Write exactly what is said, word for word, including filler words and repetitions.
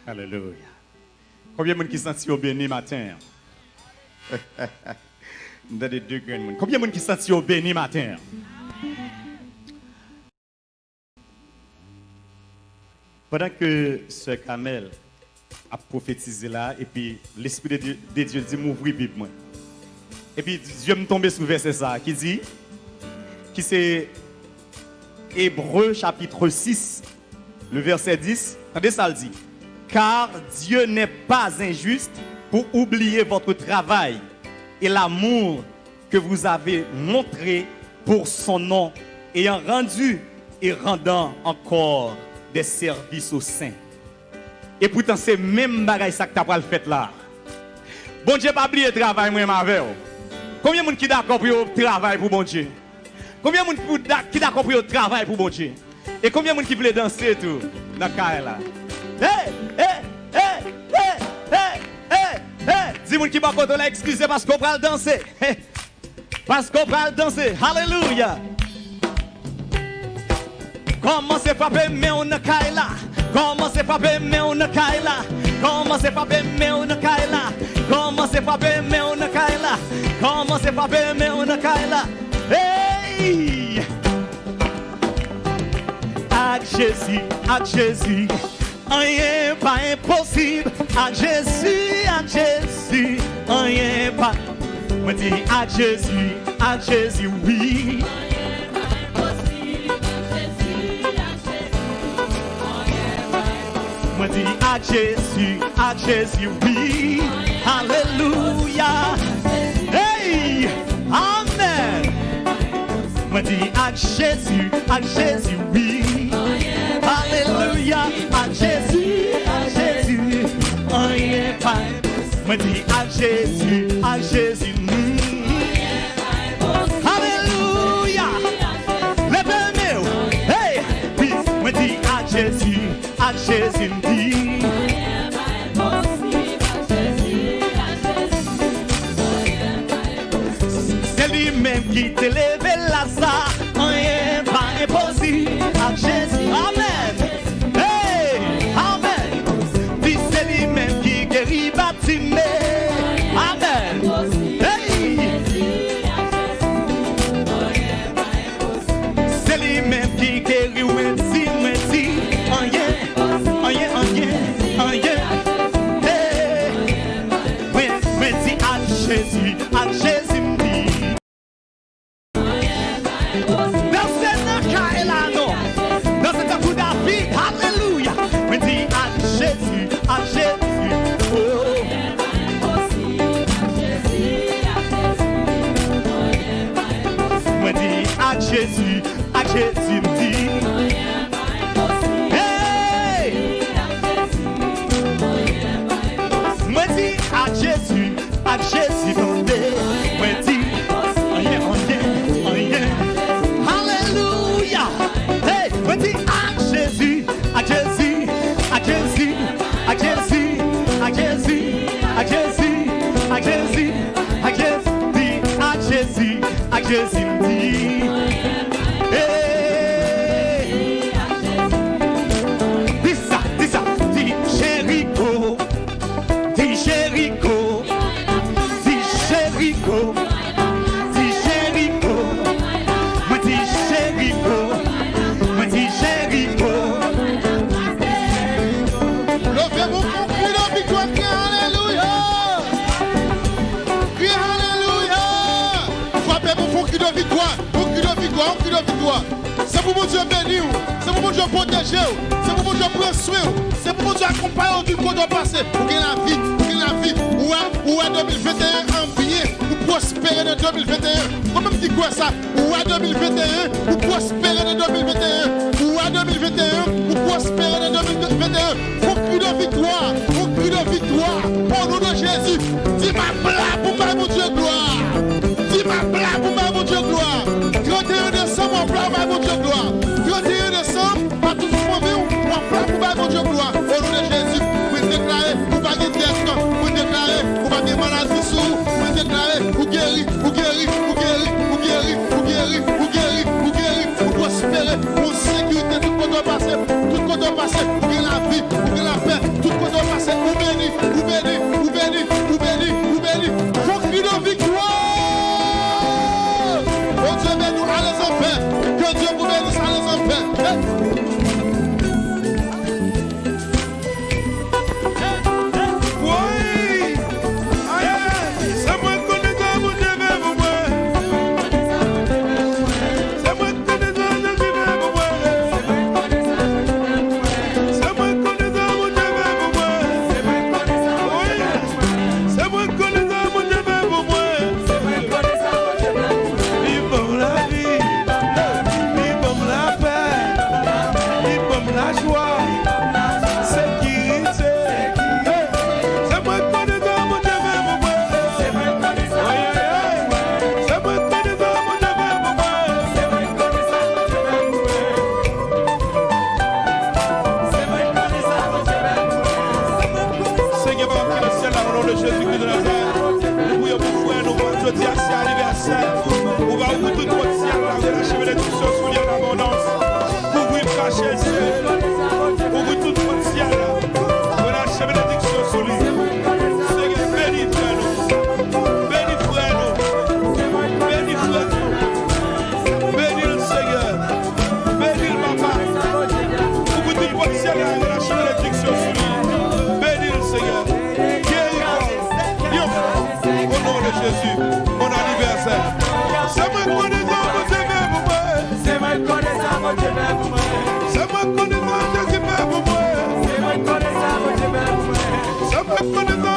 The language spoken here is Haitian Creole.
Alelouya. Konbyen moun ki santi yo beni maten an? M tande de grenn moun. Konbyen moun ki santi yo beni maten an? Pandan ke sè Kamèl ap pwofetize la, epi Lespri de Dye, de Dye di m ouvri Bib mwen. Epi zye m tonbe sou vèsè sa a ki di, ki se Ebre chapit sis, le vèsè dis. Tande sa l di. Car Dieu n'est pas injuste pour oublier votre travail et l'amour que vous avez montré pour son nom, ayant rendu et rendant encore des services aux saints. Epoutan, se menm bagay sa k ta pral fèt la. Bondye pa bliye travay mwen avè w. Konbyen moun ki dakò pou yo travay pou Bondye? Konbyen moun pou da- ki dakò pou yo travay pou Bondye? E konbyen moun ki vle danse tou nan kay la? Hey, hey, hey, hey, hey, hey, hey. Di moun ki bò kote w la, eskize paske w pral danse. Paske w pral danse. Alelouya. Kòmanse frape men w nan kay la. Kòmanse frape men w nan kay la. Kòmanse frape men w nan kay la. Kòmanse frape men w nan kay la. Kòmanse frape men w nan kay la. Hey! Ak Jezi, ak Jezi, anyen pa enposib. Ak Jezi, ak Jezi, anyen pa. Mwen di ak Jezi, ak Jezi, wi. Mwen di ak Jezi, ak Jezi, wi. Alelouya. Hey! Amèn. Mwen di ak Jezi, ak Jezi, wi. Alelouya. Ak Jezi, ak Jezi, anyen pa. Mwen di ak Jezi, ak Jezi, mm. Alelouya. Leve men w. Hey! Mwen di ak Jezi, ak Jezi, m di. Se li menm ki te leve Laza, anyen pa enposib ak Jezi. Amèn. Hey! Amèn. Di se li menm ki geri Batime. Amèn. Hey! Se li menm ki geri, mwen di, mwen di, anyen, anyen, anyen, anyen. Hey! Mwen, mwen di ak Jezi, ak Jezi m di. Danse nan kay la non. Danse tankou David. Alelouya. Mwen di ak Jezi, ak Jezi. Oh. Mwen di ak Jezi, ak Jezi m di. Hey! Mwen di ak Jezi, ak Jezi tande. Mwen di, anyen, anyen, anyen. Alelouya! Hey! Mwen di ak Jezi, ak Jezi, ak Jezi, ak Jezi, ak Jezi, ak Jezi, ak Jezi, ak Jezi, ak Jezi, ak Jezi m di. Hey! Di sa, di sa, di Jeriko, di Jeriko, di Jeriko, di Jeriko. Mwen di Jeriko, mwen di Jeriko. Leve pou fon kri de viktwa, kri alelouya. Kri alelouya. Frape pou fon kri de viktwa. Yon kri de viktwa, yon kri de viktwa. Se pou Bondye beni w. Se pou Bondye pwoteje w. Se pou Bondye pran swen w. Se pou Bondye akonpaye w tout kote w pase. Ou gen lavi, ou gen lavi. Ou wè, ou wè de mil venteyen an byen. Ou pwospere nan de mil venteyen. Mwen menm ki kwè sa. Ou wè de mil venteyen, ou pwospere nan de mil venteyen. Ou wè de mil venteyen, ou pwospere nan de mil venteyen. Fon kri de viktwa, fon kri de viktwa. O non de Jezi, di m ap la pou m bay Bondye glwa. Di m ap la pou m bay Bondye glwa. Trannteyen desanm, w ap la pou m bay Bondye glwa. Trannteyen desanm, pa tout fanmi w, w ap la pou bay Bondye glwa. O non de Jezi, mwen deklare, ou pa gen dèt. Mwen deklare, ou pa gen maladi sou ou. Mwen deklare, ou geri, ou geri, ou geri, ou pwospere, ou sekirite, tout kote w pase, tout kote w pase, ou gen lavi, ou gen lapè, tout kote w de Jezikri de Nazarèt, nou priye pou frè nou, jodi a se anivèsè. Ou va ouvri tout pòt syèl la, relache benediksyon sou li an abondans. Kouvri l, kache l, Senyè. Ouvri tout pòt syèl la, relache benediksyon sou li. Senyè, beni frè nou. Beni frè nou. Beni frè nou. Beni l, Senyè. Beni l, papa. Ouvri tout pòt syèl la, relache benediksyon sou li. Beni l, Senyè. Geri kò l. Yon fwa. O non de Jezi. Bon anivèsè. Se mwen k konnen sa Bondye fè pou mwen. Se mwen k konnen sa Bondye fè pou mwen. Se mwen k konnen sa Jezi fè pou mwen. Se mwen k konnen sa Bondye fè pou mwen. Se mwen k konnen sa